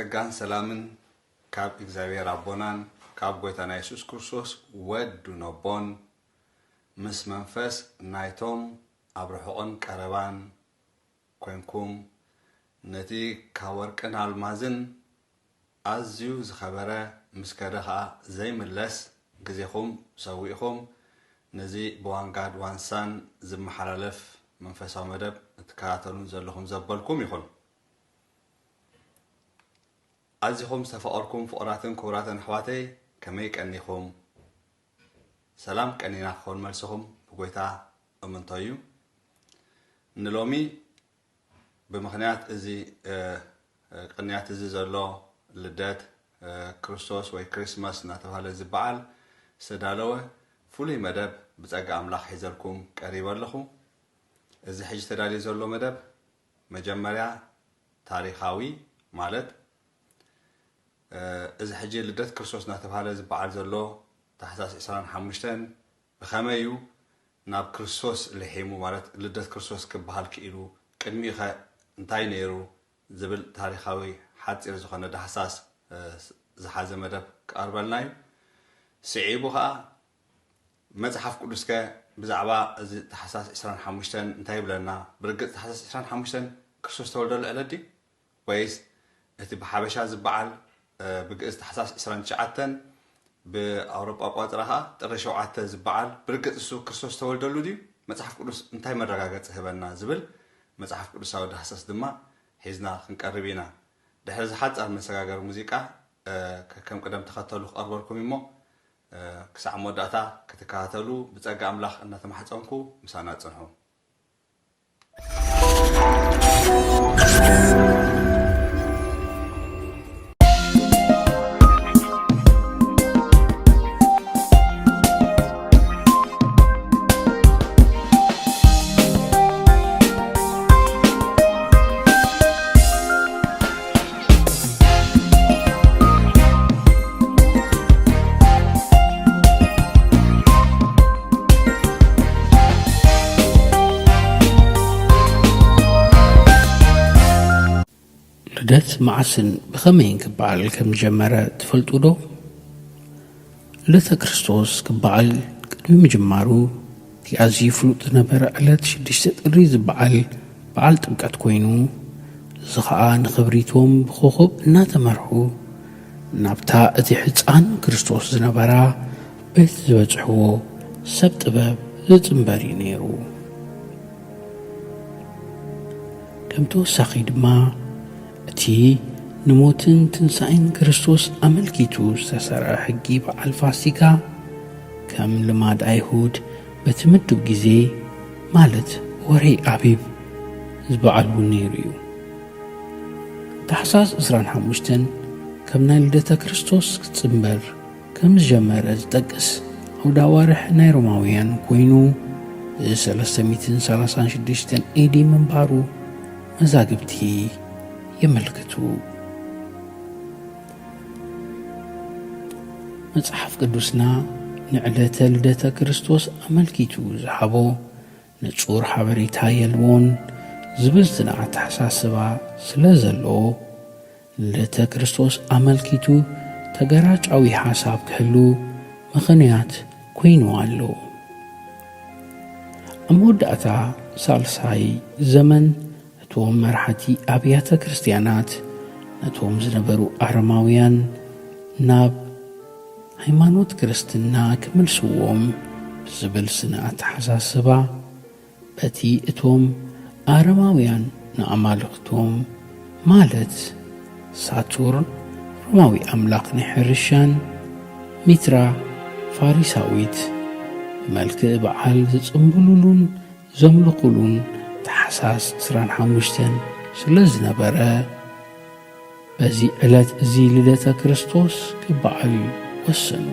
ጸጋን ሰላምን ካብ እግዚኣብሔር ኣቦናን ካብ ጐይታና የሱስ ክርስቶስ ወዱ ነቦን ምስ መንፈስ ናይቶም ኣብ ርሑቕን ቀረባን ኰንኩም፣ ነቲ ካብ ወርቅን ኣልማዝን ኣዝዩ ዝኸበረ፣ ምስ ከደ ኸኣ ዘይምለስ ግዜኹም ሰዊእኹም፣ ነዚ ብዋንጋድ ዋንሳን ዝመሓላለፍ መንፈሳዊ መደብ እትከታተሉን ዘለኹም ዘበልኩም ይኹን። ኣዚኹም ዝተፈቐርኩም ፍቑራትን ክቡራትን ኣሕዋተይ፣ ከመይ ቀኒኹም? ሰላም ቀኒና ክኸውን መልስኹም ብጐይታ እምንቶ እዩ። ንሎሚ ብምኽንያት እዚ፣ እ፣ እ፣ ቅንያት እዚ ዘሎ ልደት፣ እ፣ ክርስቶስ ወይ ክሪስማስ እናተባህለ ዝበዓል ዝተዳለወ ፍሉይ መደብ ብጸጋ ኣምላኽ ሒዘልኩም ቀሪበ ኣለኹ። እዚ ሕጂ ተዳልዩ ዘሎ መደብ መጀመርያ ታሪኻዊ፣ ማለት፣ እ፣ እዚ ሕጂ ልደት ክርስቶስ እናተባህለ ዝበዓል ዘሎ ታሕሳስ ዕስራን ሓሙሽተን ብኸመይ እዩ ናብ ክርስቶስ ልሒሙ፣ ማለት፣ ልደት ክርስቶስ ክበሃል ክኢሉ፣ ቅድሚኡ ኸ እንታይ ነይሩ ዝብል ታሪኻዊ ሓጺር ዝኾነ ዳህሳስ፣ እ፣ ዝሓዘ መደብ ክቐርበልና እዩ። ስዒቡ ኸኣ መጽሓፍ ቅዱስከ ብዛዕባ እዚ ታሕሳስ ዕስራን ሓሙሽተን እንታይ ይብለና? ብርግጽ ታሕሳስ ዕስራን ሓሙሽተን ክርስቶስ ዝተወልደሉ ዕለት ድዩ? ወይስ እቲ ብሓበሻ ዝበዓል፣ እ፣ ብግእዝ ታሕሳስ ዕስራን ትሽዓተን ብኣውሮጳ ኣቆጻጽራ ኸኣ ጥሪ ሸውዓተ ዝበዓል ብርግጽ እሱ ክርስቶስ ዝተወልደሉ ድዩ? መጽሓፍ ቅዱስ እንታይ መረጋገጺ ህበና ዝብል መጽሓፍ ቅዱሳዊ ዳህሳስ ድማ ሒዝና ክንቀርብ ኢና። ድሕሪ እዚ ሓጻር መሰጋገሪ ሙዚቃ፣ እ፣ ከከም ቅደም ተኸተሉ ክቐርበልኩም እሞ፣ እ፣ ክሳዕ መወዳእታ ክትከታተሉ ብጸጋ ኣምላኽ እናተማሕጸንኩ ምሳና ጽንሑ። ልደት መዓስን ብኸመይን ክበዓል ከም ዝጀመረ ትፈልጡ ዶ? ልደተ ክርስቶስ ክበዓል ቅድሚ ምጅማሩ፣ እቲ ኣዝዩ ፍሉጥ ዝነበረ ዕለት ሽዱሽተ ጥሪ ዝበዓል በዓል ጥምቀት ኮይኑ፣ እዚ ኸኣ ንኽብሪቶም ብኾኾብ እናተመርሑ ናብታ እቲ ሕጻን ክርስቶስ ዝነበራ ቤት ዝበጽሕዎ ሰብ ጥበብ ዝጽንበር እዩ ነይሩ። ከም ተወሳኺ ድማ፣ እቲ ንሞትን ትንሳኤን ክርስቶስ ኣመልኪቱ ዝተሰርዐ ሕጊ በዓል ፋሲካ፣ ከም ልማድ ኣይሁድ በቲ ምዱብ ግዜ፣ ማለት ወርሒ ኣቢብ፣ ዝበዓል እውን ነይሩ እዩ። ታሕሳስ ዕስራን ሓሙሽተን ከም ናይ ልደተ ክርስቶስ ክጽንበር ከም ዝጀመረ ዝጠቅስ ኣውደ ኣዋርሕ ናይ ሮማውያን ኮይኑ፣ ሰለስተ ሚእትን ሰላሳን ሽዱሽተን ኤዲ ምንባሩ መዛግብቲ የመልክቱ። መጽሓፍ ቅዱስና ንዕለተ ልደተ ክርስቶስ ኣመልኪቱ ዝሃቦ ንጹር ሓበሬታ የልቦን ዝብል ጽኑዕ ኣተሓሳስባ ስለ ዘለዎ፣ ልደተ ክርስቶስ ኣመልኪቱ ተገራጫዊ ሓሳብ ክህሉ ምኽንያት ኮይኑ ኣሎ። ኣብ መወዳእታ ሳልሳይ ዘመን፣ እቶም መራሕቲ ኣብያተ ክርስትያናት ነቶም ዝነበሩ ኣረማውያን ናብ ሃይማኖት ክርስትና ክምልስዎም ብዝብል ስነ ኣተሓሳስባ፣ በቲ እቶም ኣረማውያን ንኣማልኽቶም፣ ማለት ሳቱርን ሮማዊ ኣምላኽ ናይ ሕርሻን፣ ሚትራ ፋሪሳዊት፣ ብመልክዕ በዓል ዝጽምብሉሉን ዘምልኹሉን ታሕሳስ ዕስራን ሓሙሽተን ስለ ዝነበረ፣ በዚ ዕለት እዚ ልደተ ክርስቶስ ክበዓል ወሰኑ።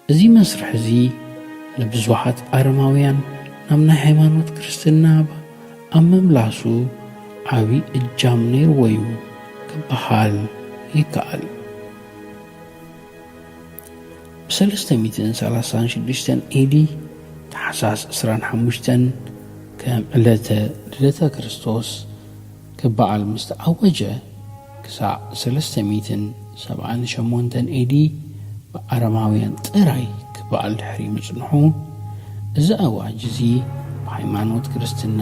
እዚ መስርሕ እዚ ንብዙሓት ኣረማውያን ናብ ናይ ሃይማኖት ክርስትና ኣብ ምምላሱ ዓቢ እጃም ነይርዎ እዩ ክበሃል ይከኣል። ብሰለስተ ሚእትን ሰላሳን ሽዱሽተን ኤዲ ታሕሳስ ዕስራን ሓሙሽተን ከም ዕለተ ልደተ ክርስቶስ ክበዓል ምስ ተኣወጀ፣ ክሳዕ ሰለስተ ሚእትን ሰብዓን ሸሞንተን ኤዲ ብኣረማውያን ጥራይ ክበዓል ድሕሪ ምጽንሑ፣ እዚ ኣዋጅ እዚ ብሃይማኖት ክርስትና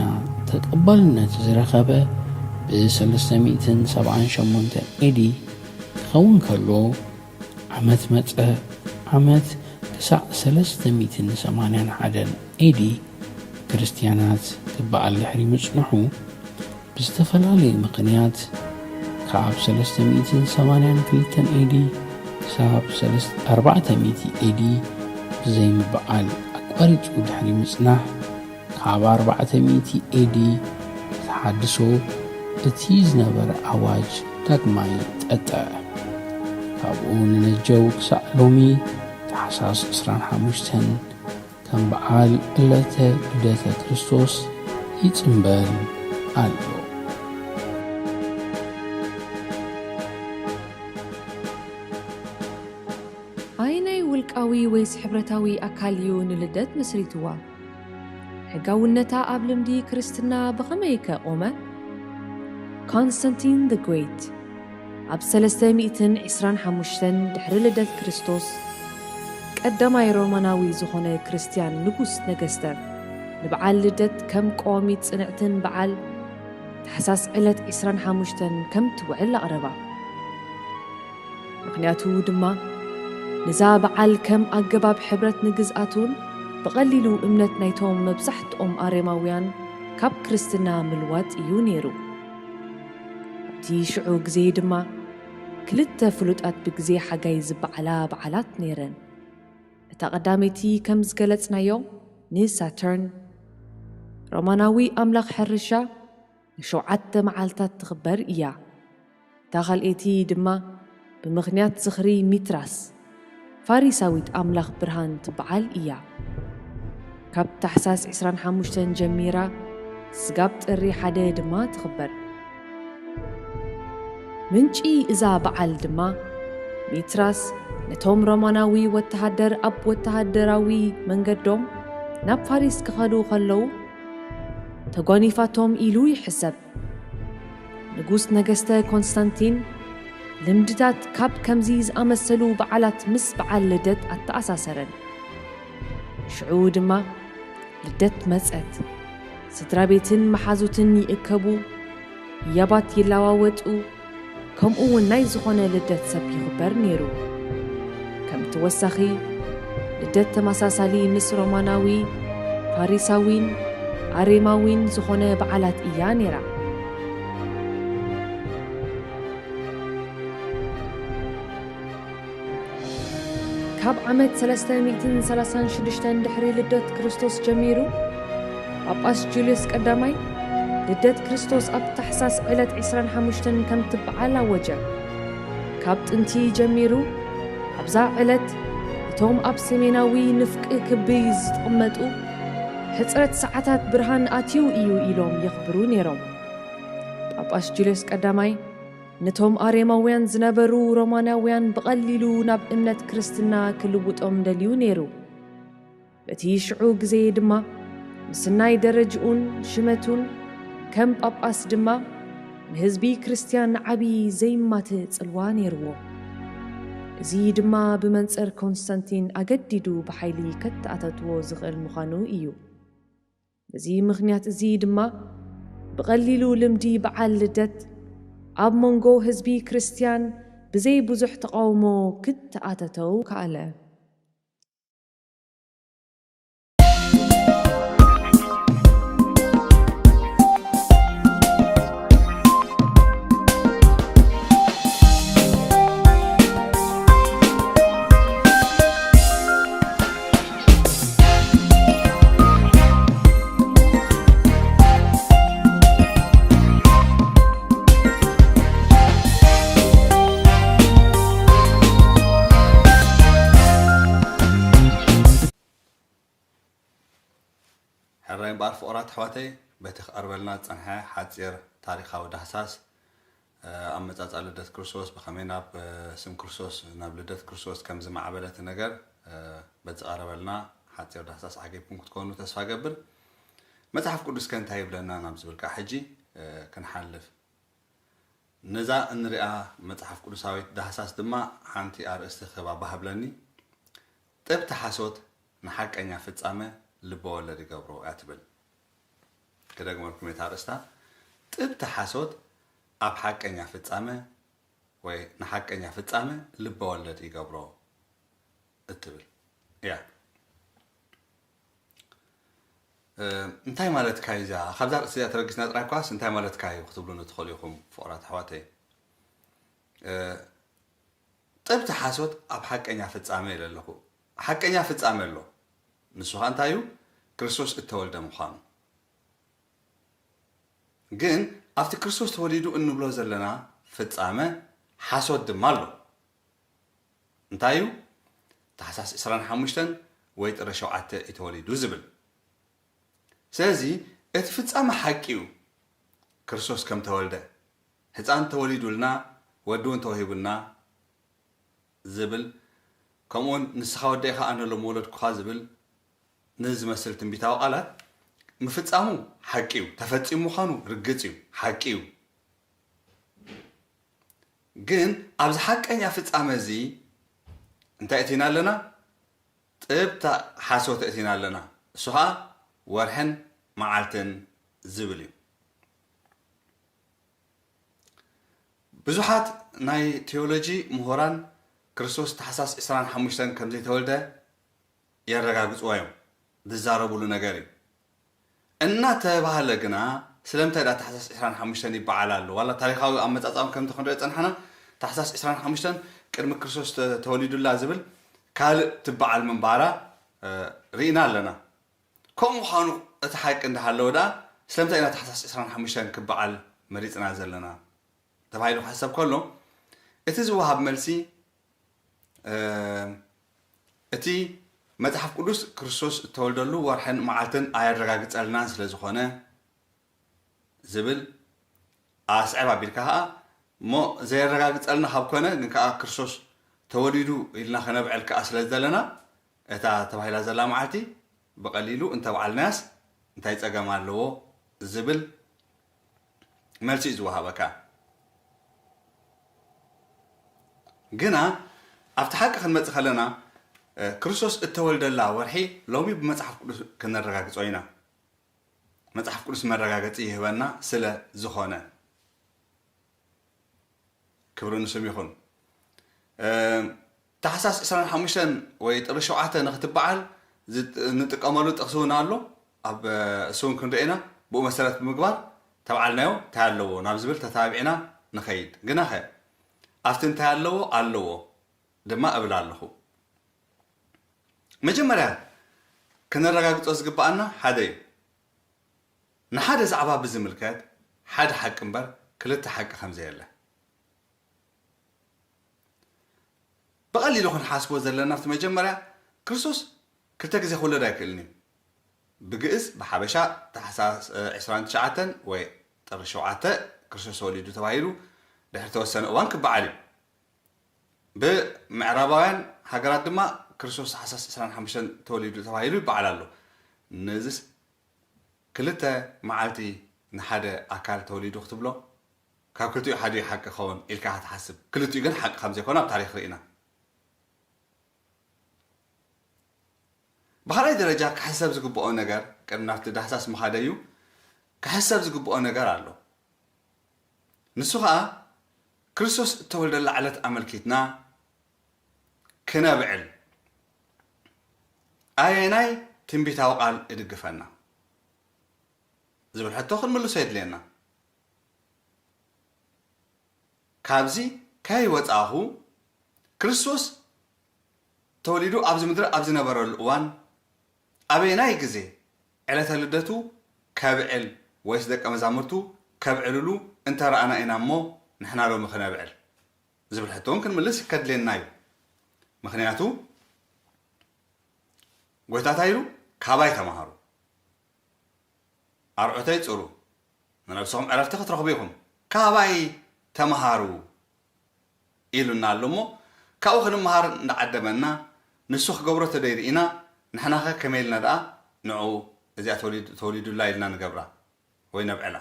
ተቐባልነት ዝረኸበ ብሰለስተ ሚእትን ሰብዓን ሸሞንተን ኤዲ ክኸውን ከሎ፣ ዓመት መጸ ዓመት ክሳዕ ሰለስተ ሚእትን ሰማንያን ሓደን ኤዲ ክርስትያናት ክበዓል ድሕሪ ምጽንሑ፣ ብዝተፈላለየ ምኽንያት ካብ ሰለስተ ሚእትን ሰማንያን ክልተን ኤዲ ክሳብ ሰለስተ ኣርባዕተ ሚእቲ ኤዲ ብዘይምብዓል ኣቋሪጹ ድሕሪ ምጽናሕ፣ ካብ ኣርባዕተ ሚእቲ ኤዲ ተሓድሶ እቲ ዝነበረ ኣዋጅ ዳግማይ ጠጠዐ። ካብኡ ንነጀው ክሳዕ ሎሚ ታሕሳስ ዕስራን ሓሙሽተን ከም በዓል ዕለተ ልደተ ክርስቶስ ይጽንበል ኣሎ። ኣየናይ ውልቃዊ ወይስ ሕብረታዊ ኣካል እዩ ንልደት መስሪትዋ? ሕጋውነታ ኣብ ልምዲ ክርስትና ብኸመይ ከ ቆመ? ኮንስታንቲን the Great ኣብ ሰለስተ ሚእትን ዕስራን ሓሙሽተን ድሕሪ ልደት ክርስቶስ፣ ቀዳማይ ሮማናዊ ዝኾነ ክርስትያን ንጉስ ነገስተ፣ ንበዓል ልደት ከም ቀዋሚት ጽንዕትን በዓል ታሕሳስ ዕለት ዕስራን ሓሙሽተን ከም ትውዕል ኣቕረባ። ምኽንያቱ ድማ፣ ነዛ በዓል ከም ኣገባብ ሕብረት ንግዝኣቱን ብቐሊሉ እምነት ናይቶም መብዛሕትኦም ኣሬማውያን ካብ ክርስትና ምልዋጥ እዩ ነይሩ። ኣብቲ ሽዑ ግዜ ድማ፣ ክልተ ፍሉጣት ብግዜ ሓጋይ ዝበዓላ በዓላት ነይረን። እታ ቀዳመይቲ ከም ዝገለጽናዮ ንሳተርን፣ ሮማናዊ ኣምላኽ ሕርሻ፣ ንሸውዓተ መዓልታት ትኽበር እያ። እታ ካልኣይቲ ድማ ብምኽንያት ዝኽሪ ሚትራስ፣ ፋሪሳዊት ኣምላኽ ብርሃን ትበዓል እያ። ካብ ታሕሳስ ዕስራን ሓሙሽተን ጀሚራ ስጋብ ጥሪ ሓደ ድማ ትኽበር። ምንጪ እዛ በዓል ድማ፣ ሚትራስ ነቶም ሮማናዊ ወተሃደር ኣብ ወተሃደራዊ መንገዶም ናብ ፋሪስ ክኸዱ ከለዉ ተጓኒፋቶም ኢሉ ይሕሰብ። ንጉስ ነገስተ ኮንስታንቲን ልምድታት ካብ ከምዚ ዝኣመሰሉ በዓላት ምስ በዓል ልደት ኣተኣሳሰረን። ሽዑ ድማ ልደት መጸት። ስድራ ቤትን መሓዙትን ይእከቡ፣ ህያባት ይለዋወጡ፣ ከምኡ እውን ናይ ዝኾነ ልደት ሰብ ይኽበር ነይሩ። ከም ተወሳኺ፣ ልደት ተመሳሳሊ ምስ ሮማናዊ፣ ፋሪሳዊን ኣሬማዊን ዝኾነ በዓላት እያ ነይራ። ካብ ዓመት ሰለስተ ሚእትን ሰላሳን ሽዱሽተን ድሕሪ ልደት ክርስቶስ ጀሚሩ፣ ጳጳስ ጁልዮስ ቀዳማይ ልደት ክርስቶስ ኣብ ታሕሳስ ዕለት ዕስራን ሓሙሽተን ከም ትበዓል ኣወጀ። ካብ ጥንቲ ጀሚሩ፣ ኣብዛ ዕለት እቶም ኣብ ሰሜናዊ ንፍቂ ክቢ ዝጠመጡ፣ ሕጽረት ሰዓታት ብርሃን ኣትዩ እዩ ኢሎም የኽብሩ ነይሮም። ጳጳስ ጁልዮስ ቀዳማይ ነቶም ኣሬማውያን ዝነበሩ ሮማናውያን ብቐሊሉ ናብ እምነት ክርስትና ክልውጦም ደልዩ ነይሩ። በቲ ሽዑ ግዜ ድማ ምስናይ ደረጅኡን ሽመቱን ከም ጳጳስ ድማ ንህዝቢ ክርስትያን ዓቢ ዘይማትእ ጽልዋ ነይርዎ። እዚ ድማ ብመንጽር ኮንስታንቲን ኣገዲዱ ብሓይሊ ከተኣታትዎ ዝኽእል ምዃኑ እዩ። በዚ ምኽንያት እዚ ድማ ብቐሊሉ ልምዲ በዓል ልደት ኣብ መንጎ ህዝቢ ክርስትያን ብዘይ ብዙሕ ተቓውሞ ክተኣታተው ከኣለ። ሕራይ እምበኣር ፍቑራት ኣሕዋተይ፣ በቲ ክቐርበልና ዝጸንሐ ሓጺር ታሪኻዊ ዳህሳስ፣ እ፣ ኣመጻጽኣ ልደት ክርስቶስ፣ ብኸመይ ናብ፣ እ፣ ስም ክርስቶስ፣ ናብ ልደት ክርስቶስ ከም ዝማዕበለ እቲ ነገር፣ እ፣ በቲ ዝቐረበልና ሓጺር ዳህሳስ ዓጊብኩም ክትኮኑ ተስፋ እገብር። መጽሓፍ ቅዱስ ከ እንታይ ይብለና ናብ ዝብል ከኣ ሕጂ፣ እ፣ ክንሓልፍ። ነዛ እንሪኣ መጽሓፍ ቅዱሳዊት ዳህሳስ ድማ ሓንቲ ኣርእስቲ ክህባ ባህ ብለኒ። ጥብቲ ሓሶት ንሓቀኛ ፍጻመ ልበ ወለድ ይገብሮ እያ ትብል። ክደግመልኩም እየ እታ ኣርእስታ። ጥብቲ ሓሶት ኣብ ሓቀኛ ፍጻመ ወይ ንሓቀኛ ፍጻመ ልበ ወለድ ይገብሮ እትብል እያ። እ፣ እንታይ ማለትካ እዩ እዛ? ካብዛ ርእሲ እዚኣ ተበጊስና ጥራይ እኳስ እንታይ ማለትካ እዩ ክትብሉኒ ትኽእሉ ኢኹም ፍቑራት ኣሕዋተይ። እ፣ ጥብቲ ሓሶት ኣብ ሓቀኛ ፍጻመ ኢለ ኣለኹ። ሓቀኛ ፍጻመ ኣሎ። ንሱ ኸኣ እንታይ እዩ? ክርስቶስ እተወልደ ምዃኑ። ግን ኣብቲ ክርስቶስ ተወሊዱ እንብሎ ዘለና ፍጻመ ሓሶት ድማ ኣሎ። እንታይ እዩ? ታሕሳስ ዕስራን ሓሙሽተን ወይ ጥሪ ሸውዓተ እዩ ተወሊዱ ዝብል። ስለዚ እቲ ፍጻመ ሓቂ እዩ። ክርስቶስ ከም ተወልደ፣ ህጻን ተወሊዱልና፣ ወዲ እውን ተወሂቡና ዝብል፣ ከምኡውን ንስኻ ወደይ ኸኣ ኣነ ሎም ወለድኩኻ ዝብል ንዝመስል ትንቢታዊ ቃላት ምፍጻሙ ሓቂ እዩ። ተፈጺሙ ምዃኑ ርግጽ እዩ። ሓቂ እዩ። ግን ኣብዚ ሓቀኛ ፍጻመ እዚ እንታይ እቲና ኣለና? ጥብታ ሓሶት እቲና ኣለና። እሱ ኸኣ ወርሕን መዓልትን ዝብል እዩ። ብዙሓት ናይ ቴዎሎጂ ምሁራን ክርስቶስ ታሕሳስ ዕስራን ሓሙሽተን ከም ዘይተወልደ የረጋግጽዎ እዮም። ዝዛረቡሉ ነገር እዩ። እናተባህለ ግና ስለምንታይ ደኣ ታሕሳስ ዕስራን ሓሙሽተን ይበዓል ኣሎ? ዋላ ታሪኻዊ ኣመጻጽኣኦም ከምቲ ክንሪኦ ጸንሓና፣ ታሕሳስ ዕስራን ሓሙሽተን ቅድሚ ክርስቶስ ተ-፣ ተወሊዱላ ዝብል ካልእ ትበዓል ምንባራ፣ እ፣ ርኢና ኣለና። ከምኡ ምዃኑ እቲ ሓቂ እንዳሃለወ ደኣ ስለምንታይ ኢና ታሕሳስ ዕስራን ሓሙሽተን ክበዓል መሪጽና ዘለና? ተባሂሉ ክሕሰብ ከሎ፣ እቲ ዝወሃብ መልሲ፣ እ፣ እቲ መጽሓፍ ቅዱስ ክርስቶስ እተወልደሉ ወርሕን መዓልትን ኣየረጋግጸልናን ስለ ዝኾነ ዝብል ኣስዕብ ኣቢልካ ኸኣ፣ እሞ ዘየረጋግጸልና ካብ ኮነ፣ ግን ከኣ ክርስቶስ ተወሊዱ ኢልና ከነብዕል ከኣ ስለ ዘለና፣ እታ ተባሂላ ዘላ መዓልቲ ብቐሊሉ እንተብዓልናያስ እንታይ ጸገም ኣለዎ ዝብል መልሲ እዩ ዝወሃበካ። ግና ኣብቲ ሓቂ ክንመጽእ ከለና፣ እ፣ ክርስቶስ እተወልደላ ወርሒ ሎሚ ብመጽሓፍ ቅዱስ ክነረጋግጾ ኢና። መጽሓፍ ቅዱስ መረጋገጺ ይህበና ስለ ዝኾነ። ክብሪ ንስም ይኹን። እ፣ ታሕሳስ ዕስራን ሓሙሽተን ወይ ጥሪ ሸውዓተ ንኽትበዓል ዝጥ-፣ እንጥቀመሉ ጥቕሲ እውን ኣሎ። ኣብ፣ እ፣ እሱ እውን ክንርኢ ኢና። ብኡ መሰረት ብምግባር ተብዓልናዮ እንታይ ኣለዎ ናብ ዝብል ተታቢዕና ንኸይድ። ግናኸ ኣብቲ እንታይ ኣለዎ ኣለዎ ድማ እብል ኣለኹ። መጀመርያ ክነረጋግጾ ዝግብኣና ሓደ እዩ። ንሓደ ዛዕባ ብዝምልከት ሓደ ሓቂ እምበር ክልተ ሓቂ ከም ዘየለ። ብቐሊሉ ክንሓስቦ ዘለና፣ ኣብቲ መጀመርያ ክርስቶስ ክልተ ግዜ ክውለድ ኣይክእልን እዩ። ብግእዝ፣ ብሓበሻ፣ ታሕሳስ፣ እ፣ ዕስራን ትሽዓተን ወይ ጥሪ ሸውዓተ ክርስቶስ ተወሊዱ ተባሂሉ ድሕሪ ተወሰነ እዋን ክበዓል እዩ። ብምዕራባውያን ሃገራት ድማ ክርስቶስ ታሕሳስ ዕስራን ሓሙሽተን ተወሊዱ ተባሂሉ ይበዓል ኣሎ። ነዚስ ክልተ መዓልቲ ንሓደ ኣካል ተወሊዱ ክትብሎ፣ ካብ ክልቲኡ ሓዲኡ ሓቂ ክኸውን ኢልካ ክትሓስብ፣ ክልቲኡ ግን ሓቂ ከም ዘይኮነ ኣብ ታሪኽ ርኢና። ብኻልኣይ ደረጃ ክሕሰብ ዝግብኦ ነገር፣ ቅድሚ ናብቲ ዳህሳስ ምኻደዩ ክሕሰብ ዝግብኦ ነገር ኣሎ። ንሱ ኸኣ ክርስቶስ እተወልደላ ዕለት ኣመልኪትና ክነብዕል ኣየናይ ትንቢታዊ ቃል እድግፈና ዝብል ሕቶ ክንምልሶ የድልየና። ካብዚ ከይወጻኹ ክርስቶስ ተወሊዱ ኣብዚ ምድሪ ኣብ ዝነበረሉ እዋን ኣበየናይ ግዜ ዕለተ ልደቱ ከብዕል ወይስ ደቀ መዛሙርቱ ከብዕልሉ እንተ ረኣና ኢና እሞ ንሕና ሎሚ ክነብዕል ዝብል ሕቶ እውን ክንምልስ ከድልየና እዩ። ምኽንያቱ ጎይታ እንታይ ኢሉ? ካባይ ተማሃሩ፣ ኣርዑተይ ጽሩ፣ ንነብስኹም ዕረፍቲ ክትረኽቡ ኢኹም፣ ካባይ ተማሃሩ ኢሉና ኣሎ እሞ ካብኡ ክንመሃር እንዳዓደመና ንሱ ክገብሮ ተደይርኢና ንሕናኸ ከመይ ኢልና ደኣ ንዕኡ እዚኣ ተወሊዱ-፣ ተወሊዱላ ኢልና ንገብራ ወይ ነብዕላ?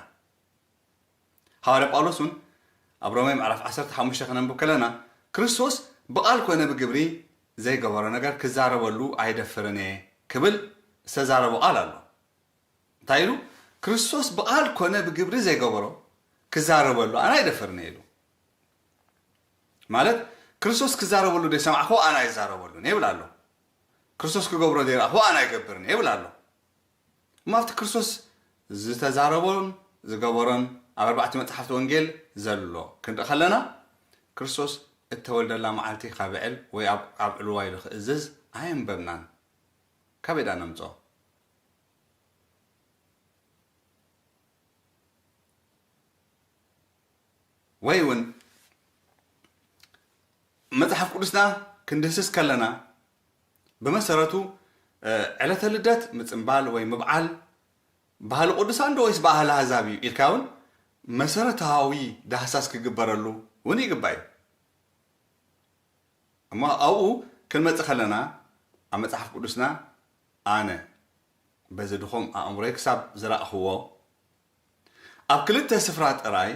ሃዋርያ ጳውሎስ እውን ኣብ ሮሜ ምዕራፍ ዓሰርተ ሓሙሽተ ክነንብብ ከለና፣ ክርስቶስ ብቓል ኮነ ብግብሪ ዘይገበሮ ነገር ክዛረበሉ ኣይደፍርን እየ ክብል ዝተዛረቦ ቃል ኣሎ። እንታይ ኢሉ? ክርስቶስ ብቓል ኮነ ብግብሪ ዘይገበሮ ክዛረበሉ ኣነ ኣይደፍርን እየ ኢሉ። ማለት፣ ክርስቶስ ክዛረበሉ ዘይሰማዕክዎ ኣነ ኣይዛረበሉን እየ ይብል ኣሎ። ክርስቶስ ክገብሮ ዘይረኣኽዎ ኣነ ኣይገብርን እየ ይብል ኣሎ። እሞ ኣብቲ ክርስቶስ ዝተዛረቦን ዝገበሮን ኣብ ኣርባዕተ መጽሓፍቲ ወንጌል ዘሎ ክንርኢ ከለና፣ ክርስቶስ እተወልደላ መዓልቲ ከብዕል ወይ ኣብ ዕልዋ ኢሉ ክእዝዝ ኣየንበብናን። ካበይ ደኣ ነምጽኦ? ወይ እውን መጽሓፍ ቅዱስና ክንድህስስ ከለና፣ ብመሰረቱ ዕለተ ልደት ምጽንባል ወይ ምብዓል ባህሊ ቅዱሳን ዶ ወይስ ባህሊ ኣህዛብ እዩ ኢልካ እውን መሰረታዊ ዳህሳስ ክግበረሉ እውን ይግባእ እዩ። እሞ ኣብኡ ክንመጽእ ከለና፣ ኣብ መጽሓፍ ቅዱስና ኣነ በዚ ድኹም ኣእምሮይ ክሳብ ዝረእኽዎ፣ ኣብ ክልተ ስፍራ ጥራይ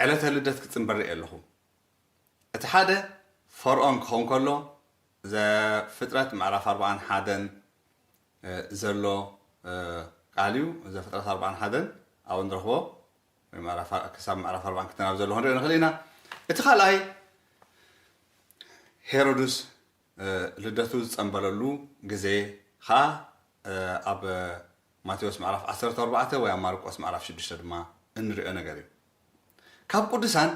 ዕለተ ልደት ክጽንበር ርእየ ኣለኹ። እቲ ሓደ ፈርኦን ክኸውን ከሎ፣ ዘፍጥረት ምዕራፍ ኣርባዓን ሓደን ዘሎ ቃል እዩ። ዘፍጥረት ኣርባዓን ሓደን ኣብኡ ንረኽቦ፣ ክሳብ ምዕራፍ ኣርባዓን ክልተን ኣብ ዘሎ ክንሪኦ ንኽእል ኢና። እቲ ካልኣይ ሄሮድስ ልደቱ ዝጸንበለሉ ግዜ ኸኣ ኣብ ማቴዎስ ምዕራፍ ዓሰርተ ኣርባዕተ ወይ ኣብ ማርቆስ ምዕራፍ ሽዱሽተ ድማ እንሪኦ ነገር እዩ። ካብ ቅዱሳን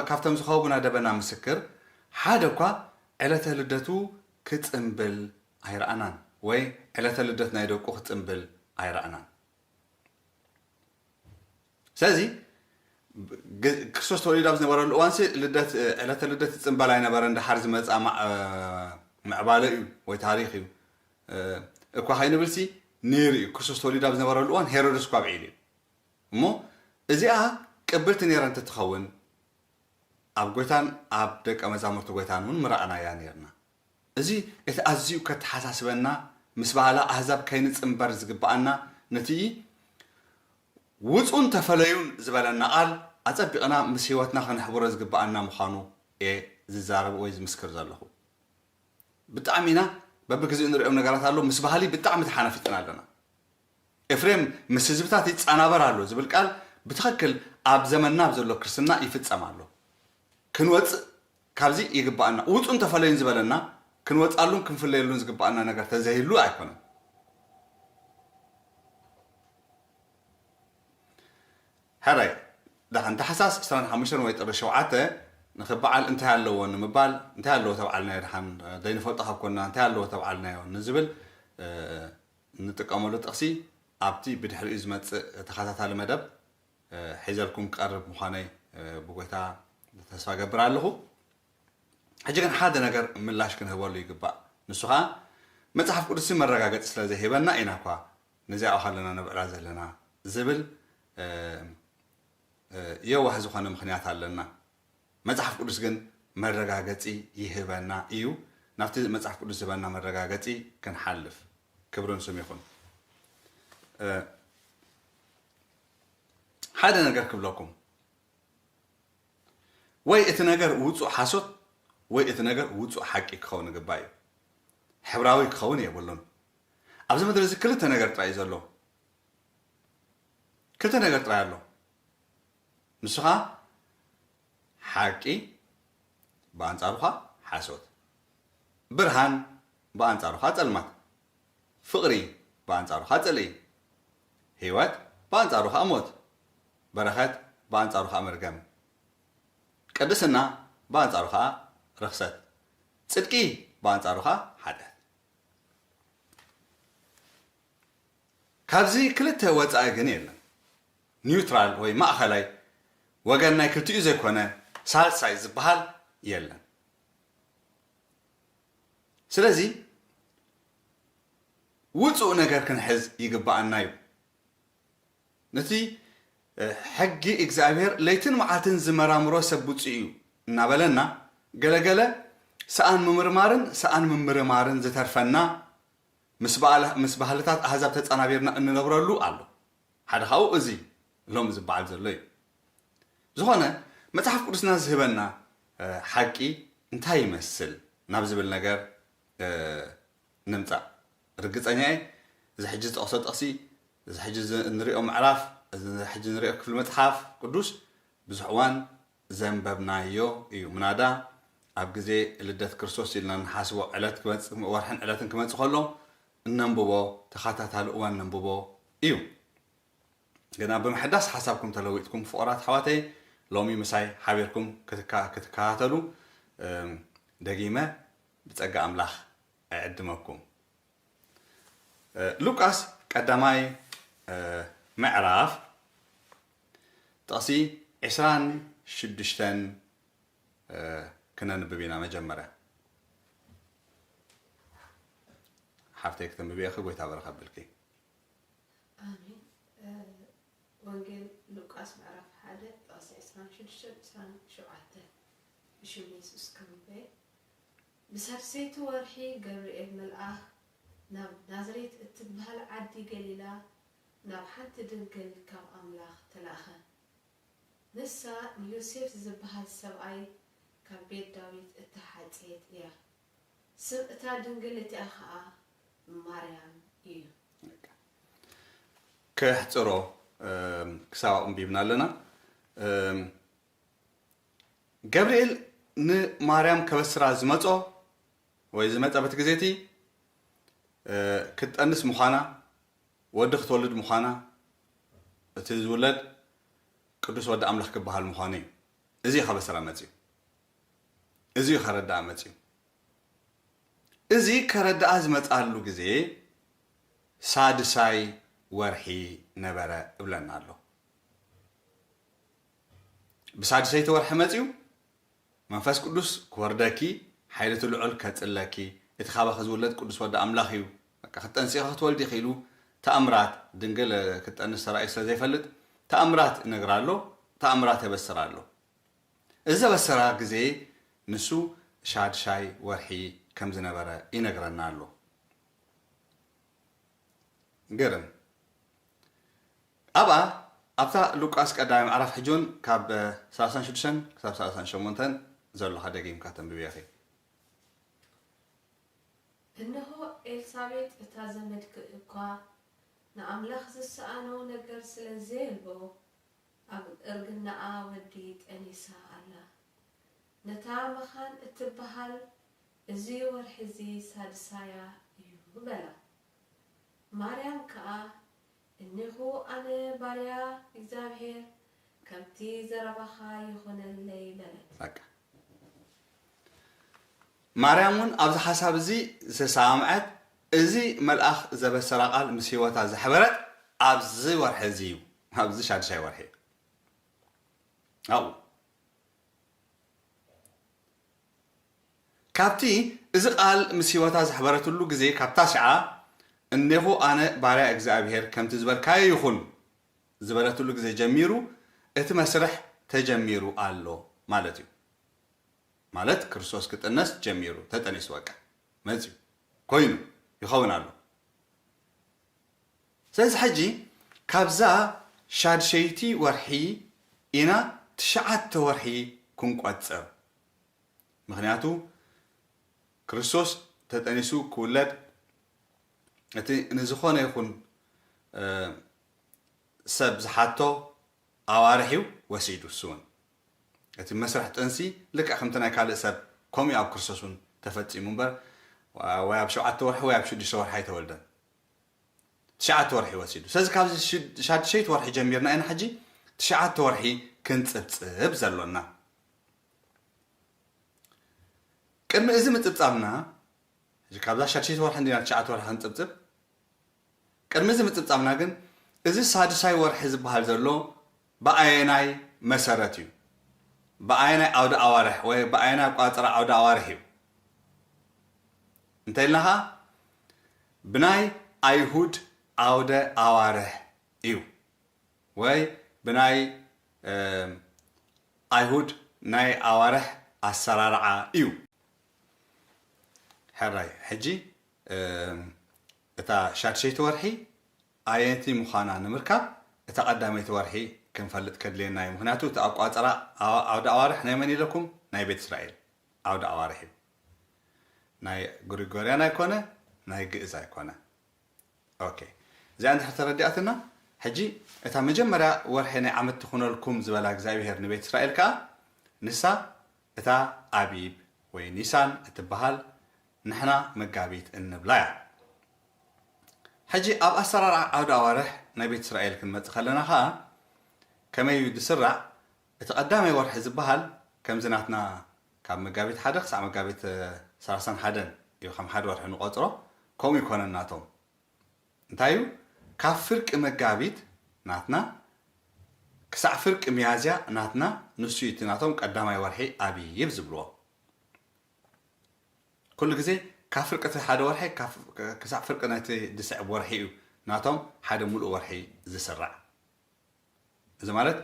ካብቶም ዝኸቡና ደበና ምስክር ሓደ እኳ ዕለተ ልደቱ ክጽንብል ኣይረኣናን ወይ ዕለተ ልደት ናይ ደቁ ክጽንብል ኣይረኣናን። ስለዚ ክርስቶስ ተወሊዱ ኣብ ዝነበረሉ እዋንሲ ልደት ዕለተ ልደት ይጽንበል ኣይነበረን። ደሓር ዝመጽኣ ምዕባለ እዩ ወይ ታሪኽ እዩ እኳ ከይንብልሲ ነይሩ እዩ። ክርስቶስ ተወሊዱ ኣብ ዝነበረሉ እዋን ሄሮድስ እኳ ኣብዒሉ እዩ። እሞ እዚኣ ቅብልቲ ነይራ እንተትኸውን ኣብ ጎይታን ኣብ ደቀ መዛሙርቲ ጎይታን እውን ምረኣናያ ነይርና። እዚ እቲ ኣዝዩ ከተሓሳስበና፣ ምስ ባህሊ ኣህዛብ ከይንጽንበር ዝግብኣና፣ ነቲ ውጹን ተፈለዩን ዝበለና ቃል ኣጸቢቕና ምስ ህይወትና ከነሕብሮ ዝግብኣና ምዃኑ እየ ዝዛረብ ወይ ዝምስክር ዘለኹ። ብጣዕሚ ኢና በብግዜኡ ንሪኦም ነገራት ኣሎ፣ ምስ ባህሊ ብጣዕሚ ተሓናፊጥና ኣለና። ኤፍሬም ምስ ህዝብታት ይጸናበር ኣሎ ዝብል ቃል ብትኽክል ኣብ ዘመንና ኣብ ዘሎ ክርስትና ይፍጸም ኣሎ። ክንወጽእ ካብዚ ይግባኣና። ውጹን ተፈለዩን ዝበለና ክንወጻሉን ክንፍለየሉን ዝግባኣና ነገር ተዘይህሉ ኣይኮነን። ሕራይ ደሓን ታሕሳስ ዕስራን ሓሙሽተን ወይ ጥሪ ሸውዓተ ንኽበዓል እንታይ ኣለዎ ንምባል፣ እንታይ ኣለዎ ተብዓልናዮ ደሓን ዘይንፈልጦ ካብ ኮንና እንታይ ኣለዎ ተብዓልናዮ ንዝብል ንጥቀመሉ ጥቕሲ ኣብቲ ብድሕሪኡ ዝመጽእ ተኸታታሊ መደብ ሒዘልኩም ክቐርብ ምዃነይ ብጎይታ ተስፋ ገብር ኣለኹ። ሕጂ ግን ሓደ ነገር ምላሽ ክንህበሉ ይግባእ። ንሱ ኸኣ መጽሓፍ ቅዱስ መረጋገጺ ስለ ዘይህበና ኢና እኳ ነዚኣ ከለና ነብዕላ ዘለና ዝብል የዋህ ዝኾነ ምኽንያት ኣለና። መጽሓፍ ቅዱስ ግን መረጋገጺ ይህበና እዩ። ናብቲ መጽሓፍ ቅዱስ ዝህበና መረጋገጺ ክንሓልፍ ክብርን ስም ይኹን። ሓደ ነገር ክብለኩም፣ ወይ እቲ ነገር ውጹእ ሓሶት ወይ እቲ ነገር ውጹእ ሓቂ ክኸውን ይግባእ እዩ። ሕብራዊ ክኸውን የብሉን። ኣብዚ ምድሪ እዚ ክልተ ነገር ጥራይ እዩ ዘሎ። ክልተ ነገር ጥራይ ኣሎ። ንሱ ኸኣ ሓቂ ብኣንጻሩ ኸኣ ሓሶት፣ ብርሃን ብኣንጻሩ ኸኣ ጸልማት፣ ፍቕሪ ብኣንጻሩ ኸኣ ጽልኢ፣ ህይወት ብኣንጻሩ ኸኣ ሞት፣ በረኸት ብኣንጻሩ ኸኣ መርገም፣ ቅድስና ብኣንጻሩ ኸኣ ርኽሰት፣ ጽድቂ ብኣንጻሩ ኸኣ ሓጢኣት። ካብዚ ክልተ ወጻኢ ግን የለን። ኒውትራል ወይ ማእኸላይ ወገን ናይ ክልቲኡ ዘይኮነ ሳልሳይ ዝበሃል የለን። ስለዚ ውጹእ ነገር ክንሕዝ ይግባኣና እዩ። ነቲ ሕጊ እግዚኣብሔር ለይትን መዓልትን ዝመራምሮ ሰብ ብፁዕ እዩ እናበለና፣ ገለገለ ሰኣን ምምርማርን ሰኣን ምምርማርን ዝተርፈና ምስ ባህልታት ኣህዛብ ተጸናቢርና እንነብረሉ ኣሎ። ሓደ ካብኡ እዚ ሎሚ ዝበዓል ዘሎ እዩ። ዝኾነ መጽሓፍ ቅዱስና ዝህበና ሓቂ እንታይ ይመስል ናብ ዝብል ነገር ንምጻእ። ርግጸኛ እየ፣ እዚ ሕጂ ዝጠቕሶ ጥቕሲ፣ እዚ ሕጂ ንሪኦ ምዕራፍ፣ እዚ ሕጂ ንሪኦ ክፍሊ መጽሓፍ ቅዱስ ብዙሕ እዋን ዘንበብናዮ እዩ። ምናዳ ኣብ ግዜ ልደት ክርስቶስ ኢልና ንሓስቦ ዕለት ክመጽእ፣ ወርሕን ዕለትን ክመጽእ ከሎ እነንብቦ፣ ተኸታታሊ እዋን ነንብቦ እዩ። ግና ብምሕዳስ ሓሳብኩም ተለዊጥኩም ፍቑራት ኣሕዋተይ፣ ሎሚ ምሳይ ሓቢርኩም ክትከ-፣ ክትከታተሉ ደጊመ ብጸጋ ኣምላኽ እዕድመኩም። ሉቃስ ቀዳማይ ምዕራፍ ጥቕሲ ዕስራን ሽዱሽተን ክነንብብ ኢና። መጀመርያ ሓፍተይ ክተንብብዮ ኢኺ፣ ጎይታ በረኸ ብልኪ። ኣሜን። ወንጌል ሉቃስ ምዕራፍ ሓደ ጥቕሲ ዕስራን ሽዱሽተን ዕስራን ሸውዓተን። ብሽም የሱስ ከንብበ። ብሳልሰይቲ ወርሒ ገብርኤል መልኣኽ ናብ ናዝሬት እትበሃል ዓዲ ገሊላ ናብ ሓንቲ ድንግል ካብ ኣምላኽ ተላእኸ። ንሳ ንዮሴፍ ዝበሃል ሰብኣይ ካብ ቤት ዳዊት እተሓጽየት እያ። ስም እታ ድንግል እቲኣ ኸኣ ማርያም እዩ። ከሕጽሮ ክሳብ ኣንቢብና ኣለና። ገብርኤል ንማርያም ከበስራ ዝመጾ ወይ ዝመጸ በቲ ግዜ እቲ ክትጠንስ ምዃና፣ ወዲ ክትወልድ ምዃና፣ እቲ ዝውለድ ቅዱስ ወዲ ኣምላኽ ክበሃል ምዃኑ እዩ። እዚ እዩ ከበስራ መጽዩ። እዚ እዩ ከረድኣ መጽዩ። እዚ ከረድኣ ዝመጽኣሉ ግዜ ሳድሳይ ወርሒ ነበረ እብለና ኣሎ። ብሳድሰይቲ ወርሒ መጽዩ መንፈስ ቅዱስ ክወርደኪ፣ ሓይሊ እቲ ልዑል ከጽለኪ፣ እቲ ካባኺ ዝውለድ ቅዱስ ወዲ ኣምላኽ እዩ፣ በቃ ክትጠንሲ ኢኺ ክትወልዲ ኢኺ ኢሉ ተኣምራት፣ ድንግል ክትጠንስ ተራእዩ ስለ ዘይፈልጥ ተኣምራት ይነግራ ኣሎ፣ ተኣምራት የበስራ ኣሎ። እዚ ዘበሰራ ግዜ ንሱ ሻድሻይ ወርሒ ከም ዝነበረ ይነግረና ኣሎ። ግርም። ኣብኣ ኣብታ ሉቃስ ቀዳማይ ምዕራፍ ሕጂ እውን ካብ ሰላሳን ሽዱሽተን ክሳብ ሰላሳን ሸሞንተን ዘሎ ደጊምካ ተንብብዮ ኢኺ። እንሆ ኤልሳቤጥ እታ ዘመድኪ እኳ ንኣምላኽ ዝሰኣኖ ነገር ስለ ዘየልቦ ኣብ እርግናኣ ወዲ ጠኒሳ ኣላ። ነታ መኻን እትበሃል እዚ ወርሒ እዚ ሳድሳያ እዩ በላ። ማርያም ከኣ እኔኹ ኣነ ባርያ እግዚኣብሔር ከምቲ ዘረባኻ ይኹነለይ በለት። በቃ። ማርያም እውን ኣብዚ ሓሳብ እዚ ዝተሰማምዐት፣ እዚ መልኣኽ ዘበሰራ ቃል ምስ ህይወታ ዘሕበረት ኣብዚ ወርሒ እዚ እዩ፣ ኣብዚ ሻድሻይ ወርሒ ኣብኡ። ካብቲ እዚ ቃል ምስ ህይወታ ዘሕበረትሉ ግዜ፣ ካብታ ሽዓ እኔኹ ኣነ ባርያ እግዚኣብሔር ከምቲ ዝበልካዮ ይኹን ዝበለትሉ ግዜ ጀሚሩ እቲ መስርሕ ተጀሚሩ ኣሎ ማለት እዩ። ማለት ክርስቶስ ክጥነስ ጀሚሩ፣ ተጠኒሱ፣ በቃ መፅዩ፣ ኮይኑ፣ ይኸውን ኣሎ። ስለዚ ሕጂ ካብዛ ሻድሸይቲ ወርሒ ኢና ትሽዓተ ወርሒ ክንቆጽር። ምኽንያቱ ክርስቶስ ተጠኒሱ ክውለድ እቲ ንዝኾነ ይኹን፣ እ፣ ሰብ ዝሓቶ ኣዋርሕ እዩ ወሲዱ። እሱ እውን እቲ መስርሕ ጥንሲ ልክዕ ከምቲ ናይ ካልእ ሰብ ከምኡ ኣብ ክርስቶስ እውን ተፈጺሙ እምበር፣ ወይ ኣብ ሸውዓተ ወርሒ ወይ ኣብ ሽዱሽተ ወርሒ ኣይተወልደን። ትሽዓተ ወርሒ ወሲዱ። ስለዚ ካብዚ ሽድ-፣ ሻድሸይቲ ወርሒ ጀሚርና ኢና ሕጂ ትሽዓተ ወርሒ ክንጽብጽብ ዘሎና። ቅድሚ እዚ ምጽብጻብና፣ ሕጂ ካብዛ ሻድሸይቲ ወርሒ እንዲና ትሽዓተ ወርሒ ክንጽብጽብ። ቅድሚ እዚ ምጽብጻብና ግን፣ እዚ ሳድሳይ ወርሒ ዝበሃል ዘሎ ብኣየናይ መሰረት እዩ? ብኣየናይ ዓውደ ኣዋርሕ ወይ ብኣየናይ ኣቋጽራ ዓውደ ኣዋርሕ እዩ? እንተ ኢልና ኸኣ፣ ብናይ ኣይሁድ ዓውደ ኣዋርሕ እዩ። ወይ ብናይ፣ እም፣ ኣይሁድ ናይ ኣዋርሕ ኣሰራርዓ እዩ። ሕራይ፣ ሕጂ፣ እም፣ እታ ሻድሸይቲ ወርሒ ኣየነይቲ ምዃና ንምርካብ፣ እታ ቀዳመይቲ ወርሒ ክንፈልጥ ከድልየና እዩ። ምክንያቱ እቲ ኣቋፅራ ኣዋ- ዓውደ ኣዋርሕ ናይ መን ኢለኩም? ናይ ቤት እስራኤል ዓውደ ኣዋርሕ እዩ። ናይ ግሪጎርያን ኣይኮነ፣ ናይ ግእዝ ኣይኮነ። ኦኬ፣ እዚኣ እንድሕር ተረዲኣትና፣ ሕጂ እታ መጀመርያ ወርሒ ናይ ዓመት ትኹነልኩም ዝበላ እግዚኣብሄር ንቤት እስራኤል ከኣ፣ ንሳ እታ ኣቢብ ወይ ኒሳን እትበሃል፣ ንሕና መጋቢት እንብላ እያ። ሕጂ ኣብ ኣሰራርዓ ዓውደ ኣዋርሕ ናይ ቤት እስራኤል ክንመጽእ ከለና ከኣ፣ ከመይ እዩ ዝስራዕ? እቲ ቀዳማይ ወርሒ ዝበሃል ከምዚ ናትና ካብ መጋቢት ሓደ ክሳዕ መጋቢት ሰላሳን ሓደን እዩ ከም ሓደ ወርሒ ንቆጽሮ። ከምኡ ይኮነን ናቶም። እንታይ እዩ? ካብ ፍርቂ መጋቢት ናትና ክሳዕ ፍርቂ ሚያዝያ ናትና፣ ንሱ እዩ እቲ ናቶም ቀዳማይ ወርሒ ኣቢብ ዝብልዎ። ኩሉ ግዜ ካብ ፍርቂ እቲ ሓደ ወርሒ ካብ- ክሳዕ ፍርቂ ናይቲ ዝስዕብ ወርሒ እዩ ናቶም ሓደ ሙሉእ ወርሒ ዝስራዕ። እዚ ማለት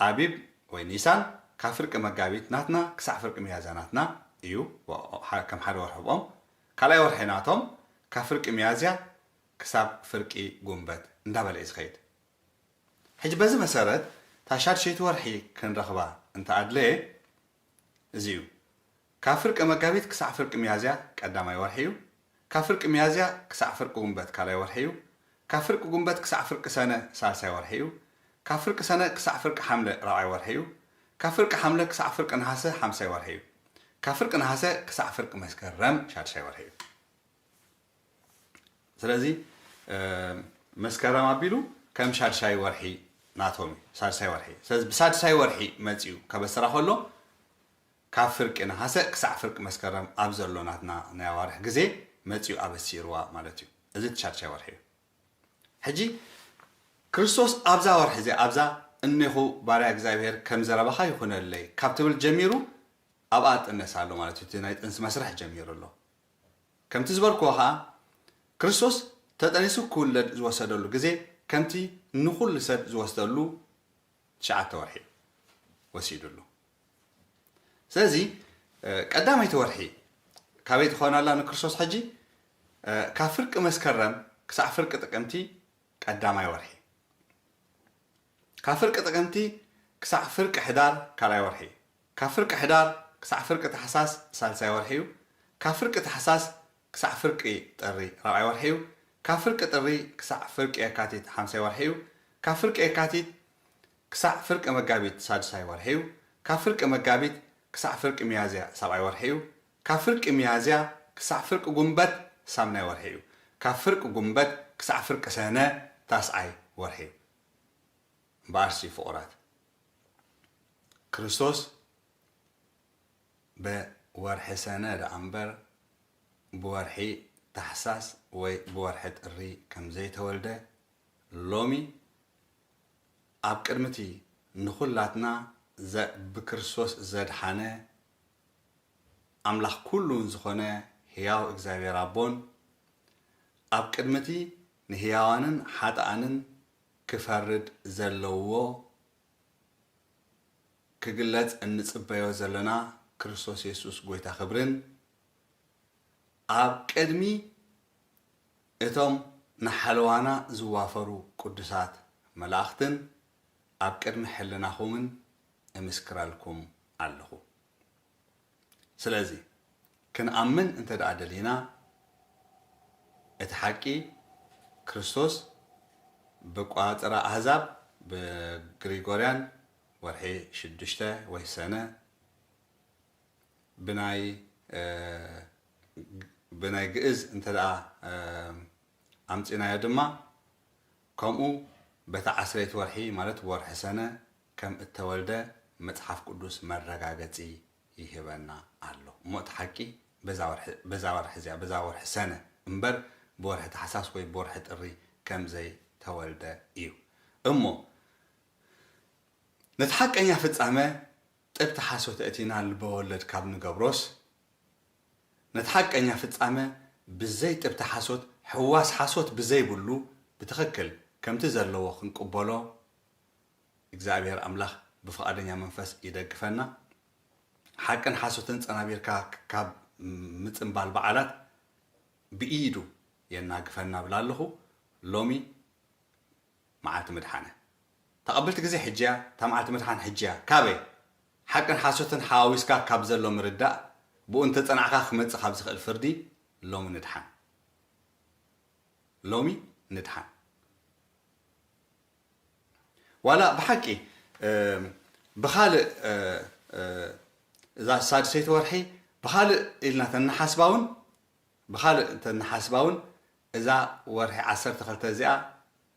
ኣቢብ ወይ ኒሳን ካብ ፍርቂ መጋቢት ናትና ክሳዕ ፍርቂ ሚያዝያ ናትና እዩ፣ ወ- ሐ- ከም ሓደ ወርሒ ብኦም። ካልኣይ ወርሒ ናቶም ካብ ፍርቂ ሚያዝያ ክሳብ ፍርቂ ጉንበት እንዳበለ እዩ ዝኸይድ። ሕጂ በዚ መሰረት እታ ሻድሸይቲ ወርሒ ክንረኽባ እንተኣድለየ፣ እዚ እዩ። ካብ ፍርቂ መጋቢት ክሳዕ ፍርቂ ሚያዝያ ቀዳማይ ወርሒ እዩ። ካብ ፍርቂ ሚያዝያ ክሳዕ ፍርቂ ጉንበት ካልኣይ ወርሒ እዩ። ካብ ፍርቂ ጉንበት ክሳዕ ፍርቂ ሰነ ሳልሳይ ወርሒ እዩ። ካብ ፍርቂ ሰነ ክሳዕ ፍርቂ ሓምለ ራብዓይ ወርሒ እዩ። ካብ ፍርቂ ሓምለ ክሳዕ ፍርቂ ነሃሰ ሓምሳይ ወርሒ እዩ። ካብ ፍርቂ ነሃሰ ክሳዕ ፍርቂ መስከረም ሻድሻይ ወርሒ እዩ። ስለዚ መስከረም ኣቢሉ ከም ሻድሻይ ወርሒ ናቶም እዩ፣ ሳድሳይ ወርሒ። ስለዚ ብሳድሳይ ወርሒ መፂኡ ከበስራ ከሎ ካብ ፍርቂ ነሃሰ ክሳዕ ፍርቂ መስከረም ኣብ ዘሎ ናትና ናይ ኣዋርሕ ግዜ መፂኡ ኣበሲርዋ ማለት እዩ። እዚ እቲ ሻድሻይ ወርሒ እዩ። ሕጂ ክርስቶስ ኣብዛ ወርሒ እዚኣ ኣብዛ እኔኹ ባርያ እግዚኣብሔር ከም ዘረባኻ ይኹነለይ ካብ ትብል ጀሚሩ ኣብኣ ጥነስ ኣሎ ማለት እዩ። እቲ ናይ ጥንሲ መስርሕ ጀሚሩ ኣሎ። ከምቲ ዝበልክዎ ኸዓ ክርስቶስ ተጠኒሱ ክውለድ ዝወሰደሉ ግዜ ከምቲ ንኹሉ ሰብ ዝወስደሉ ትሽዓተ ወርሒ ወሲዱሉ። ስለዚ ቀዳመይቲ ወርሒ ካበይ ትኾነላ ንክርስቶስ ሕጂ? ካብ ፍርቂ መስከረም ክሳዕ ፍርቂ ጥቅምቲ ቀዳማይ ወርሒ፣ ካብ ፍርቂ ጥቅምቲ ክሳዕ ፍርቂ ሕዳር ካልኣይ ወርሒ፣ ካብ ፍርቂ ሕዳር ክሳዕ ፍርቂ ታሕሳስ ሳልሳይ ወርሒ እዩ። ካብ ፍርቂ ታሕሳስ ክሳዕ ፍርቂ ጥሪ ራብዓይ ወርሒ እዩ። ካብ ፍርቂ ጥሪ ክሳዕ ፍርቂ የካቲት ሓምሳይ ወርሒ እዩ። ካብ ፍርቂ የካቲት ክሳዕ ፍርቂ መጋቢት ሳድሳይ ወርሒ እዩ። ካብ ፍርቂ መጋቢት ክሳዕ ፍርቂ ሚያዝያ ሳብዓይ ወርሒ እዩ። ካብ ፍርቂ ሚያዝያ ክሳዕ ፍርቂ ጉንበት ሳምናይ ወርሒ እዩ። ካብ ፍርቂ ጉንበት ክሳዕ ፍርቂ ሰነ ታስዓይ ወርሒ እዩ። እምበኣርሲ ፍቑራት፣ ክርስቶስ ብወርሒ ሰነ ደኣ እምበር ብወርሒ ታሕሳስ ወይ ብወርሒ ጥሪ ከም ዘይተወልደ ሎሚ ኣብ ቅድሚ እቲ ንኹላትና ዘ- ብክርስቶስ ዘድሓነ ኣምላኽ ኩሉ ዝኾነ ህያው እግዚኣብሔር ኣቦን ኣብ ቅድሚ እቲ ንህያዋንን ሓጥኣንን ክፈርድ ዘለዎ ክግለጽ እንጽበዮ ዘለና ክርስቶስ የሱስ ጎይታ ክብርን ኣብ ቅድሚ እቶም ንሓለዋና ዝዋፈሩ ቅዱሳት መላእኽትን ኣብ ቅድሚ ሕልናኹምን እምስክረልኩም ኣለኹ። ስለዚ ክንኣምን እንተ ደኣ ደሊና እቲ ሓቂ ክርስቶስ ብቋጽራ ኣህዛብ ብግሪጎርያን ወርሒ ሽዱሽተ ወይ ሰነ ብናይ ብናይ ግእዝ እንተ ደኣ ኣምጺናዮ ድማ ከምኡ በታ ዓስረይቲ ወርሒ ማለት ወርሒ ሰነ ከም እተወልደ መጽሓፍ ቅዱስ መረጋገጺ ይህበና ኣሎ። እሞ እቲ ሓቂ በዛ ወርሒ በዛ ወርሒ እዚኣ በዛ ወርሒ ሰነ እምበር ብወርሒ ታሕሳስ ወይ ብወርሒ ጥሪ ከም ዘይተወልደ እዩ። እሞ ነቲ ሓቀኛ ፍጻመ ጥብቲ ሓሶት እቲና ልበወለድ ካብ ንገብሮስ፣ ነቲ ሓቀኛ ፍጻመ ብዘይ ጥብቲ ሓሶት ሕዋስ ሓሶት ብዘይብሉ ብትኽክል ከምቲ ዘለዎ ክንቅበሎ እግዚኣብሔር ኣምላኽ ብፍቓደኛ መንፈስ ይደግፈና። ሓቅን ሓሶትን ጸናቢርካ ካብ ምጽንባል በዓላት ብኢዱ የናግፈና እብል ኣለኹ። ሎሚ መዓልቲ ምድሓነ። ተቐብልቲ ግዜ ሕጂ እያ፣ እታ መዓልቲ ምድሓን ሕጂ እያ። ካበይ? ሓቅን ሓሶትን ሓዋዊስካ ካብ ዘሎ ምርዳእ፣ ብኡ እንተጸናዕካ ክመጽእ ካብ ዝኽእል ፍርዲ ሎሚ ንድሓን። ሎሚ ንድሓን። ዋላ ብሓቂ፣ እ፣ ብኻልእ፣ እ፣ እ፣ እዛ ሳድሰይቲ ወርሒ ብኻልእ ኢልና ተንሓስባ እውን፣ ብኻልእ እንተንሓስባ እውን፣ እዛ ወርሒ ዓሰርተ ክልተ እዚኣ፣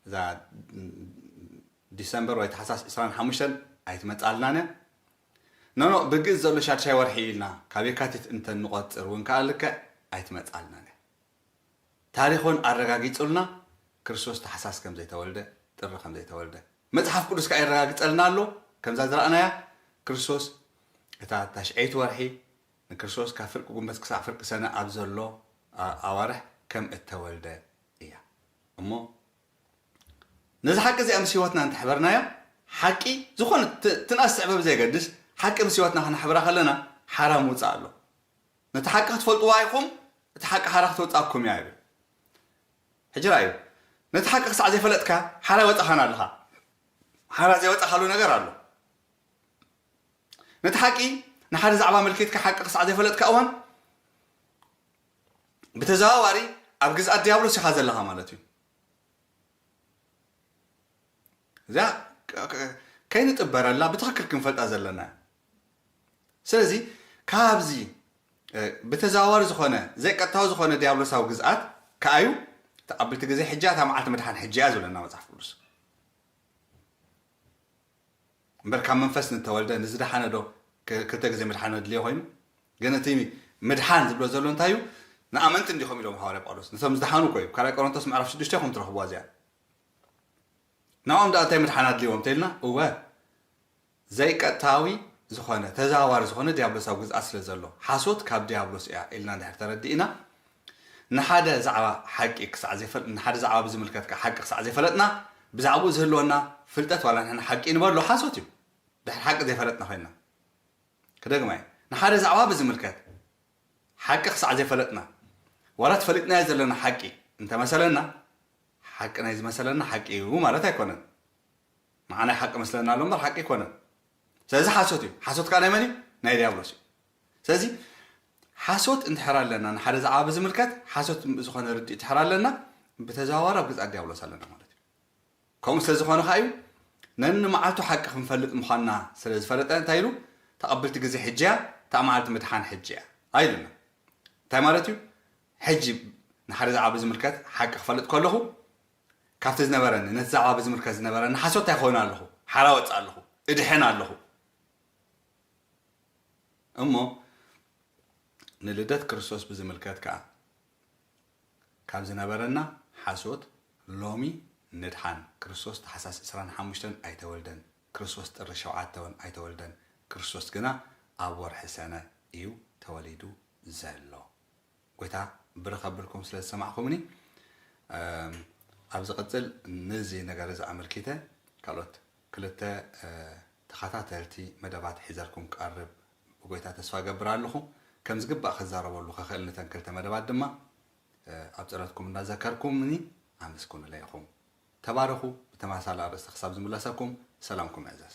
እዛ ዲሰምበር ወይ ታሕሳስ ዕስራን ሓሙሽተን ኣይትመጻልናን እያ። ኖኖ፣ ብግእዝ ዘሎ ሻድሻይ ወርሒ ኢልና ካብ የካቲት እንተንቆጽር እውን ከኣ ልክዕ ኣይትመጻልናን እያ። ታሪኽ እውን ኣረጋጊጹልና ክርስቶስ ታሕሳስ ከም ዘይተወልደ፣ ጥሪ ከም ዘይተወልደ። መጽሓፍ ቅዱስ ከኣ የረጋግጸልና ኣሎ። ከምዛ ዝረኣናያ ክርስቶስ እታ ታሽዐይቲ ወርሒ ንክርስቶስ ካብ ፍርቂ ጉንበት ክሳዕ ፍርቂ ሰነ ኣብ ዘሎ፣ ኣ-፣ ኣዋርሕ ከም እተወልደ እያ። እሞ ነዚ ሓቂ እዚኣ ምስ ህይወትና እንተሕበርናዮ፣ ሓቂ ዝኾነ ት-፣ ትንኣስ ትዕበብ ብዘየገድስ፣ ሓቂ ምስ ህይወትና ክነሕብራ ከለና ሓራ ምውጻእ ኣሎ። ነቲ ሓቂ ክትፈልጥዋ ኢኹም፣ እቲ ሓቂ ሓራ ክተውጻኩም እያ ይብል። ሕጂ ራእዩ፣ ነቲ ሓቂ ክሳዕ ዘይፈለጥካ ሓራ ወጻኻን ኣለኻ። ሓራ ዘይወጻኻሉ ነገር ኣሎ። ነቲ ሓቂ ንሓደ ዛዕባ መልኪትካ ሓቂ ክሳዕ ዘይፈለጥካ እዋን፣ ብተዘዋዋሪ ኣብ ግዝኣት ዲያብሎስ ኢኻ ዘለኻ ማለት እዩ። እዚኣ ከ-፣ ከ-፣ ከይንጥበረላ ብትኽክል ክንፈልጣ ዘለና እያ። ስለዚ ካብዚ፣ እ፣ ብተዘዋዋሪ ዝኾነ፣ ዘይቀጥታዊ ዝኾነ ዲያብሎሳዊ ግዝኣት ከኣዩ፣ ተቐብልቲ ግዜ ሕጂ እያ፣ እታ መዓልቲ ምድሓን ሕጂ እያ ዝብለና መጽሓፍ ቅዱስ። እምበር ካብ መንፈስ ንተወልደ ንዝደሓነ ዶ ክ-፣ ክልተ ግዜ ምድሓን ኣድልዮ ኮይኑ? ግን እቲ ምድሓን ዝብሎ ዘሎ እንታይ እዩ? ንኣመንቲ እንዲኹም ኢሎም ሃዋርያ ጳውሎስ። ነቶም ዝደሓኑ እኮ እዩ። ካልኣይ ቆሮንቶስ ምዕራፍ ሽዱሽተ ኢኹም ትረኽብዋ እዚኣ። ንዕኦም ደኣ እንታይ ምድሓን ኣድልይዎም እንተኢልና? እወ፣ ዘይቀጥታዊ ዝኾነ፣ ተዘዋዋሪ ዝኾነ ዲያብሎሳዊ ግዝኣት ስለ ዘሎ፣ ሓሶት ካብ ዲያብሎስ እያ ኢልና እንድሕር ተረዲእና፣ ንሓደ ዛዕባ ሓቂ ክሳዕ ዘይፈል-፣ ንሓደ ዛዕባ ብዝምልከት ከኣ ሓቂ ክሳዕ ዘይፈለጥና፣ ብዛዕባኡ ዝህልወና ፍልጠት ዋላ ንሕና ሓቂ ንበሎ ሓሶት እዩ። ድሕሪ ሓቂ ዘይፈለጥና ኮይንና። ክደግማ እየ። ንሓደ ዛዕባ ብዝምልከት ሓቂ ክሳዕ ዘይፈለጥና፣ ዋላ እቲ ፈሊጥናዮ ዘለና ሓቂ እንተመሰለና፣ ሓቂ ናይ ዝመሰለና ሓቂ እዩ ማለት ኣይኮነን። ንዓና ሓቂ መስለና ኣሎ እምበር ሓቂ ኣይኮነን። ስለዚ ሓሶት እዩ። ሓሶት ከኣ ናይ መን እዩ? ናይ ዲያብሎስ እዩ። ስለዚ ሓሶት እንድሕር ኣለና፣ ንሓደ ዛዕባ ብዝምልከት ሓሶት ዝኾነ ርድኢት እንድሕር ኣለና፣ ብተዘዋዋሪ ኣብ ግዝኣት ዲያብሎስ ኣለና ማለት እዩ። ከምኡ ስለ ዝኾነ ከኣ እዩ፣ ነንመዓልቱ ሓቂ ክንፈልጥ ምዃንና ስለ ዝፈለጠ እንታይ ኢሉ? "ተቐብልቲ ግዜ ሕጂ እያ፣ እታ መዓልቲ ምድሓን ሕጂ እያ" ኣይሉና። እንታይ ማለት እዩ? ሕጂ ንሓደ ዛዕባ ብዝምልከት ሓቂ ክፈልጥ ከለኹ፣ ካብቲ ዝነበረኒ፣ ነቲ ዛዕባ ብዝምልከት ዝነበረኒ ሓሶት እንታይ ክኸውን ኣለኹ? ሓራ ወጽእ ኣለኹ፣ እድሕን ኣለኹ። እሞ ንልደት ክርስቶስ ብዝምልከት ከኣ፣ ካብ ዝነበረና ሓሶት ሎሚ ንድሓን። ክርስቶስ ታሕሳስ ዕስራን ሓሙሽተን ኣይተወልደን። ክርስቶስ ጥሪ ሸውዓተ እውን ኣይተወልደን። ክርስቶስ ግና ኣብ ወርሒ ሰነ እዩ ተወሊዱ ዘሎ። ጎይታ ብርኽ ኣብልኩም ስለ ዝሰማዕኩምኒ። እም፣ ኣብ ዝቕጽል ነዚ ነገር እዚ ኣመልኪተ ካልኦት ክልተ፣ እ፣ ተኸታተልቲ መደባት ሒዘልኩም ክቐርብ ብጎይታ ተስፋ እገብር ኣለኹ። ከም ዝግባእ ክዛረበሉ ክኽእል ነተን ክልተ መደባት ድማ፣ እ፣ ኣብ ጸሎትኩም እናዘከርኩምኒ ኣመስግኑለይ ኢኹም። ተባረኹ። ብተመሳሳሊ ኣርእስቲ ክሳብ ዝምለሰኩም ሰላምኩም ይዕዘዝ።